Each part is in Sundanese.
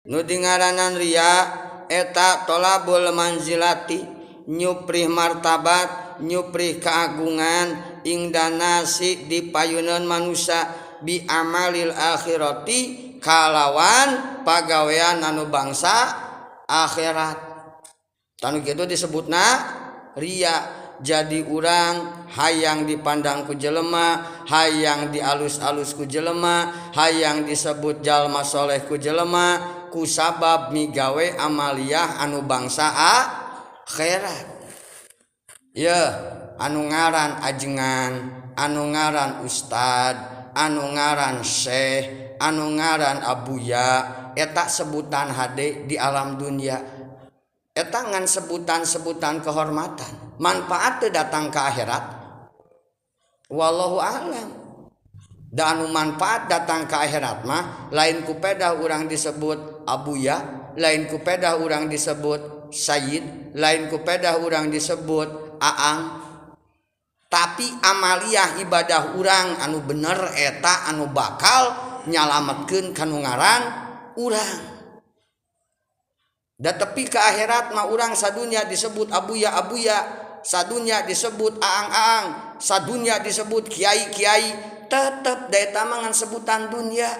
Nu dingaranan ria eta tolabul manzilati, nyuprih martabat, nyuprih keagungan ingdanasi di payunan manusia bi amalil akhirati kalawan pagawean anu bangsa akhirat. Tanu kitu disebutna ria. Jadi urang hayang dipandang ku jelema, hayang dialus-alus ku jelema, hayang disebut jalma soleh ku jelema ku sabab migawe amaliyah anu bangsa akhirat. Ya, anu ngaran ajengan, anu ngaran ustad, anu ngaran syekh, anu ngaran abuya, eta sebutan hade di alam dunia. Eta ngan sebutan-sebutan kehormatan, manfaat teu datang ke akhirat. Wallahu a'lam. Da anu manfaat datang ke akhirat mah lain ku pedah urang disebut abuya, lain ku pedah urang disebut sayyid, lain ku pedah urang disebut aang, tapi amaliyah ibadah urang anu bener eta anu bakal nyalametkeun kanu ngaran urang. Da tepi ke akhirat mah urang sadunya disebut abuya abuya, sadunya disebut aang-aang, sadunya disebut kiai-kiai, tetep da eta mah ngan sebutan dunia.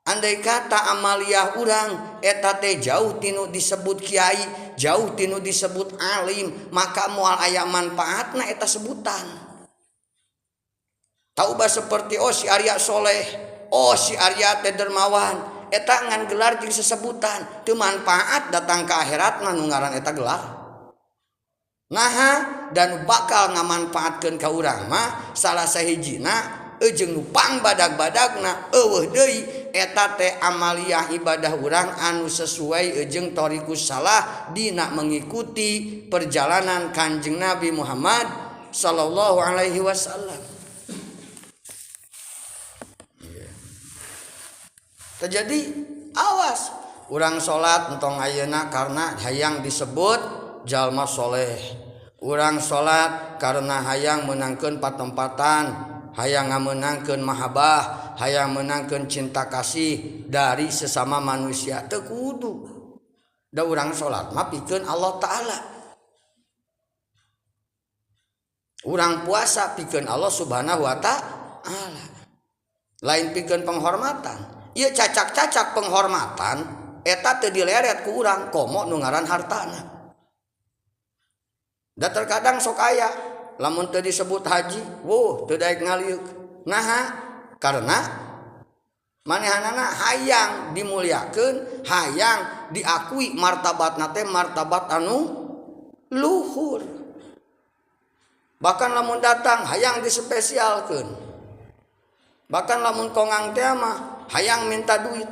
Andai kata amaliyah urang eta teh jauh tinu disebut kiai, jauh tinu disebut alim, maka moal aya manfaatna eta sebutan. Tauba seperti oh si Arya soleh, oh si Arya teh dermawan, eta ngan gelar jeung sesebutan, teu manfaat datang ke akhirat mah nu ngaran eta gelar. Naha dan bakal ngamanfaatkeun ka urang mah salah sahijina jeung nu pang badag-badagna eueuh deui eta teh amaliyah ibadah urang anu sesuai jeung thariqus salah dina mengikuti perjalanan Kanjeng Nabi Muhammad sallallahu alaihi wasallam. Terjadi awas urang salat entong ayeuna karena hayang disebut jalma soleh, urang salat karena hayang menangkeun patempatan, hayang ngamenangkeun mahabbah, hayang menangkeun cinta kasih dari sesama manusia. Teu kudu. Da urang salat mah pikeun Allah Ta'ala, urang puasa pikeun Allah Subhanahu wa Ta'ala, lain pikeun penghormatan. Ieu cacak-cacak penghormatan eta teu dileret ku urang komo nu ngaran hartana. Da terkadang sok aya lamun teu disebut haji, wuh teu daek ngaliuk. Naha? Karena manehanana hayang dimuliakeun, hayang diakui martabatna teh martabat anu luhur. Bahkan lamun datang hayang dispesialkeun. Bahkan lamun kongang teh mah hayang minta duit,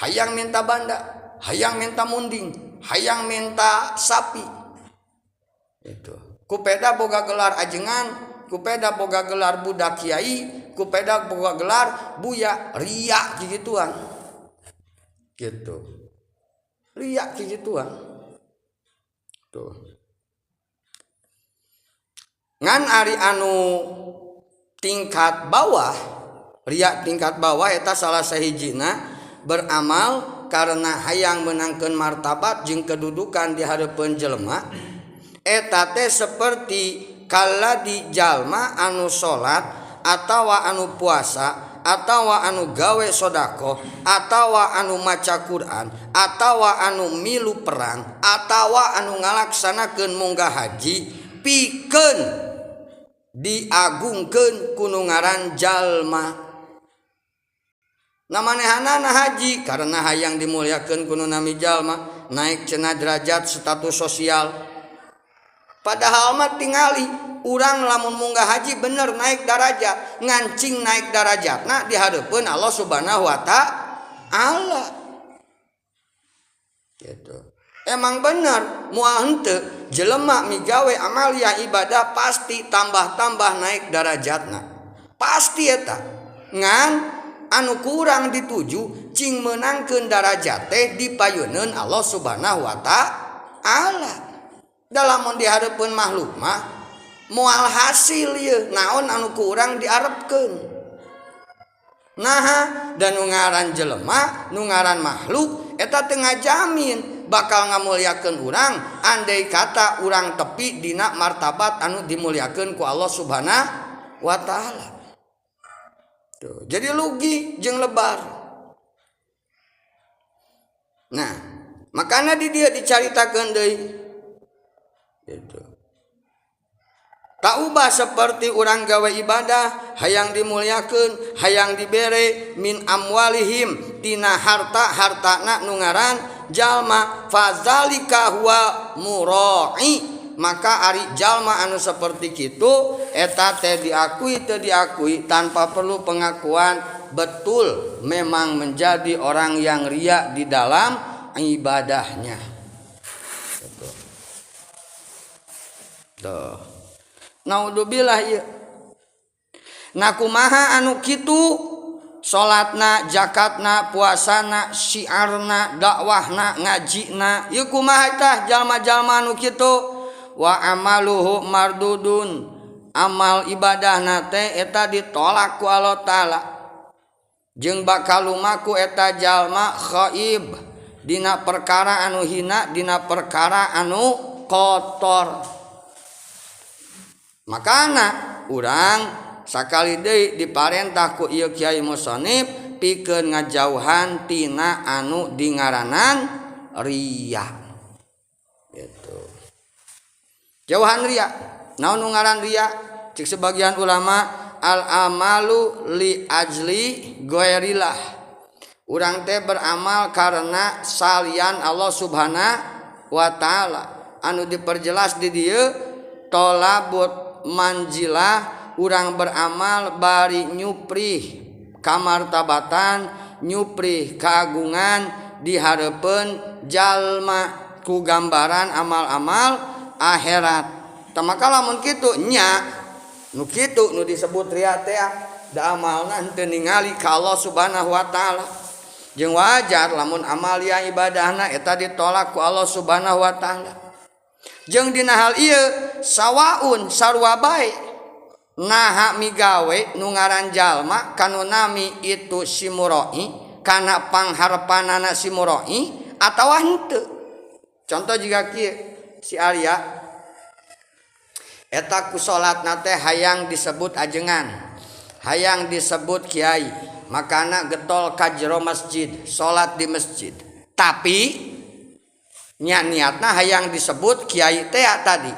hayang minta banda, hayang minta munding, hayang minta sapi. Itu. Kupeda boga gelar ajengan, kupeda boga gelar budak kiai, kupeda boga gelar buya, riak gituan. Gitu. Riak gituan. Tuh. Ngan ari anu tingkat bawah, riak tingkat bawah eta salah sahijina beramal karena hayang menangkeun martabat jeung kedudukan di hareupeun jelema. Eta teh seperti kala di jalma anu salat atawa anu puasa atawa anu gawe sedekah atawa anu maca Quran atawa anu milu perang atawa anu ngalaksanakeun munggah haji pikeun diagungkeun ku nu ngaran jalma. Namanehanana haji karena hayang dimuliakeun ku nu nami jalma, naik cenah derajat status sosial. Padahal mah tingali urang lamun munggah haji bener naik darajat, ngancing naik darajatna di hareupeun Allah Subhanahu wa Ta'ala. Gitu. Emang bener moal henteu jelema migawe amaliyah ibadah pasti tambah-tambah naik darajatna. Pasti eta. Ngan anu kurang dituju cing meunangkeun darajat teh dipayuneun Allah Subhanahu wa Ta'ala. Dalam mun dihareupeun makhluk mah moal hasil ieu naon anu kurang diarepkeun. Naha dan nu ngaran jelema, nu ngaran makhluk Eta teu ngajamin bakal ngamuliakeun urang andai kata urang tepi dina martabat anu dimuliakeun ku Allah Subhanahu wa taala. Tuh, jadi lugi jeung lebar. Nah, makana di dia dicaritakeun deui. Gitu. Tak ubah seperti orang gawe ibadah hayang dimuliakeun, hayang dibere min amwalihim tina harta-hartana nu ngaran jalma fazalika huwa mura'i. Maka ari jalma anu seperti kitu eta teh diakui teu diakui tanpa perlu pengakuan, betul memang menjadi orang yang ria di dalam ibadahnya. Gitu. Tuh. Naudzubillah ieu. Nah kumaha anu kitu salatna, zakatna, puasana, syiarna, dakwahna, ngajina, ieu kumaha tah jalma-jalma anu kitu? Wa amaluhu mardudun, amal ibadahna teh eta ditolak ku Allah Taala. Jeung bakal lumaku eta jalma khaib dina perkara anu hina, dina perkara anu kotor. Makana urang sakali deui diparentah ku ieu Kiai Musonif pikeun ngajauhan tina anu dingaranan riya. Gitu. Jauhan riya. Naon nu ngaran riya? Cik sebagian ulama al amalu li ajli ghairillah. Urang teh beramal karena salian Allah Subhanahu wa taala. Anu diperjelas di dieu tolabut manjilah, urang beramal bari nyuprih kamartabatan, nyuprih keagungan di hareupeun jalma ku gambaran amal-amal akhirat. Tah maka lamun kitu nya nu kitu nu disebut riya teh da amalna henteu ningali ka Allah Subhanahu wa taala. Jeung wajar lamun amal yang ibadahna eta ditolak ku Allah Subhanahu wa taala. Jeung dina hal ieu sawaun sarua bae naha migawe nu ngaran jalma kanu nami itu si muroi kana pangharepanana si muroi atawa henteu. Contoh jiga kieu si Arya eta ku salatna teh hayang disebut ajengan, hayang disebut kiai, makana getol ka jero masjid, salat di masjid. Tapi nya niatna hayang disebut kiai teh tadi.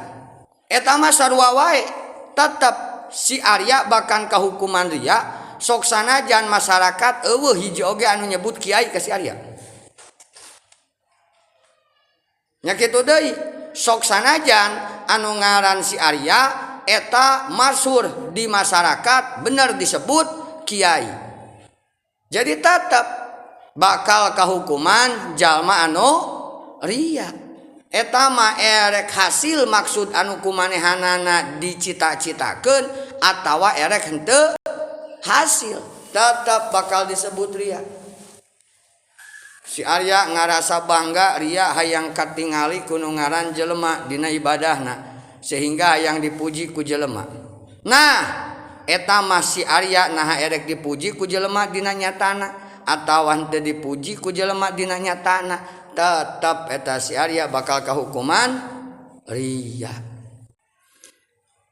Eta mah sarua wae, tetep si Arya bahkan kahukuman ria, sok sanajan masyarakat eueuh hiji oge anu nyebut kiai ka si Arya. Nya kitu deui, sok sanajan anu ngaran si Arya eta masyhur di masyarakat bener disebut kiai. Jadi tetep bakal kahukuman jalma anu ria. Eta mah erek hasil maksud anu kumanehanana dicita-citakeun atawa erek henteu hasil, tetep bakal disebut ria. Si Arya ngarasa bangga ria hayang katingali ku nu ngaran jelema dina ibadahna sehingga hayang dipuji ku jelema. Nah, eta mah si Arya naha erek dipuji ku jelema dina nyatana atawa henteu dipuji ku jelema dina nyatana, tetep eta si Arya bakal kahukuman ria.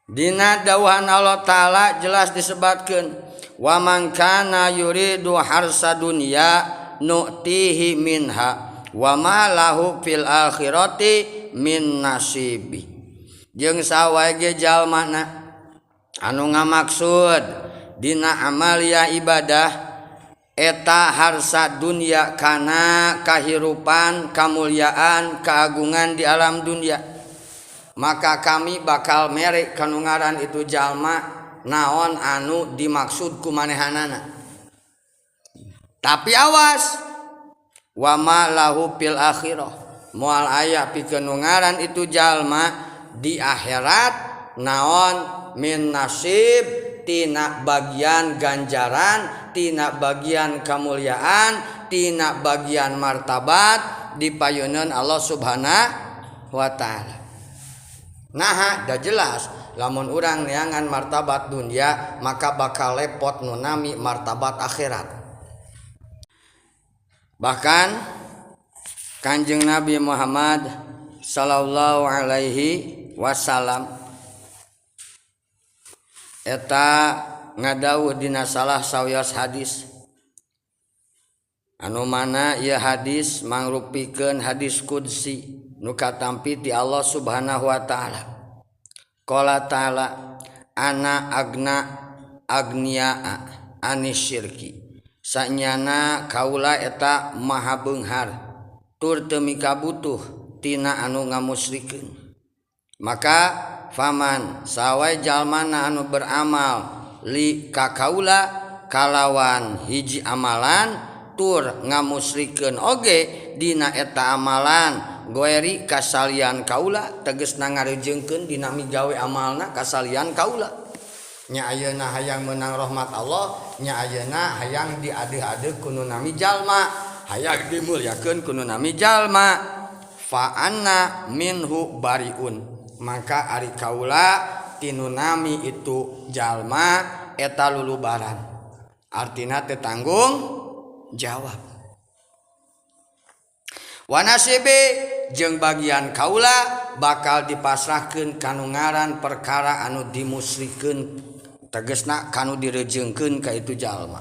Dina dawuhan Allah Ta'ala jelas disebatkeun wa man kana yuridu harsa dunya nu'tihi minha wa ma lahu fil akhirati min nasibi. Jeung sawae ge jalmana anu ngamaksud dina amalia ibadah eta harsa dunia kana kahirupan, kamuliaan, keagungan di alam dunia, maka kami bakal mere kanu ngaran itu jalma naon anu dimaksud ku manehanana. Tapi awas, wa ma lahu fil akhirah, moal aya pikeun nu ngaran itu jalma di akhirat naon min nasib, tina bagian ganjaran, tina bagian kemuliaan, tina bagian martabat di payuneun Allah Subhanahu wa taala. Nah, dah jelas lamun urang neangan martabat dunia maka bakal lepot nu nami martabat akhirat. Bahkan Kanjeng Nabi Muhammad sallallahu alaihi wasallam eta ngadawuh dina salah sawios hadis anu mana ieu hadis mangrupikeun hadis qudsi nu katampi ti Allah Subhanahu wa taala. Qala ta'ala ana agna agniaa anisyirki, sanyana kaula eta maha beunghar tur teu mikabutuh tina anu ngamusrikeun. Maka faman sawai jalmana anu beramal li ka kaula kalawan hiji amalan tur ngamusrikeun oge dina eta amalan goeri kasalian kaula, tegesna ngarejeungkeun dina migawe amalna kasalian kaula. Nya ayeuna hayang meunang rahmat Allah, nya ayeuna hayang diadeuh-adeuh ku nu nami jalma, hayang dimulyakeun ku nu nami jalma. Fa anna minhu bariun, maka ari kaula tinu nami itu jalma eta lulubaran, artina teu tanggung jawab. Wa nasibi jeung bagian kaula bakal dipasrahkeun kanu ngaran perkara anu dimusrikeun, tegesna kanu direjeungkeun ka itu jalma.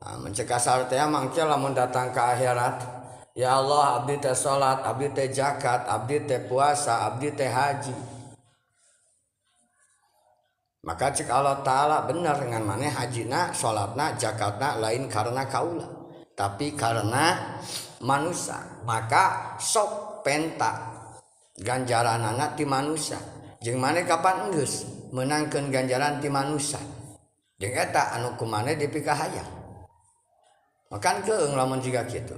Nah, mencek kasar teh mangke lamun datang ke akhirat, ya Allah abdi teh salat, abdi teh zakat, abdi teh puasa, abdi teh haji. Maka cek Allah Ta'ala bener dengan maneh hajina, salatna, zakatna lain karena kaula, tapi karena manusia. Maka sok penta ganjaranana ti manusia. Jeung maneh kapan geus meunangkeun ganjaran ti manusia? Jeung eta anu ku maneh dipikahayang. Makan keung lamun jiga kitu.